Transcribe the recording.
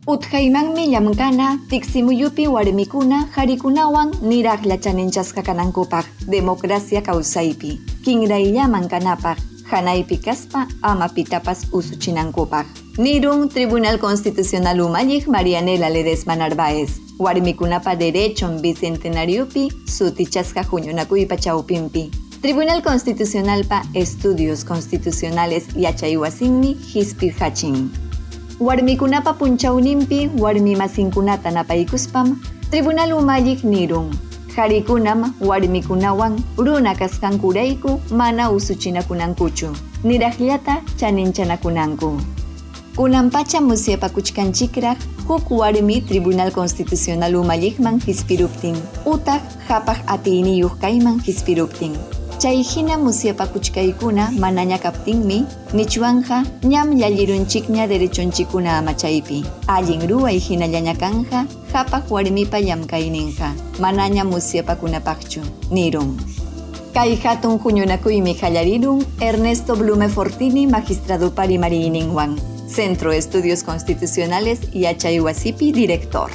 Utqaymanmi llamkana tiksimuyupi warmikuna qarikunawan niraqlla chaninchasqa kanankupaq democracia kawsaypi, kinrayllaman kanapaq, hanaypi kaspa ama pitapas usuchinankupaq. Nirun Tribunal Constitucional umalliq Marianela Ledesma Narváez, warmikunapa derechon bicentenariopi sutichasqa huñunakuypa chawpinpi. Tribunal Constitucionalpa Estudios Constitucionales yachaywasinmi hispirqachin. Warmikunapa punchawninpi warmimasinkunata napaykuspam Tribunal umalliq nirun, qarikunam warmikunawan runa kasqankurayku mana usuchinakunankuchu, niraqllata chaninchanakunanku. Kunan pacha musyapakuchkanchikraq huk warmi Tribunal Constitucional umalliqman hispiruptin utaq qapaq atiyniyuq kayman hispiruptin. Chayhina musyapakuchkaykuna manaña kaptinmi nichwanqa ñam llallirunchikña derechonchikkuna amachaypi. Allin ruway hinallaña kanqa qapaq warmipa llamkayninqa, manaña musyapakunapaqchu, nirun. Kay hatun huñunakuymi qallarirun Ernesto Blume Fortini magistradopa rimariyninwan, Centro Estudios Constitucionales yachaywasipi director.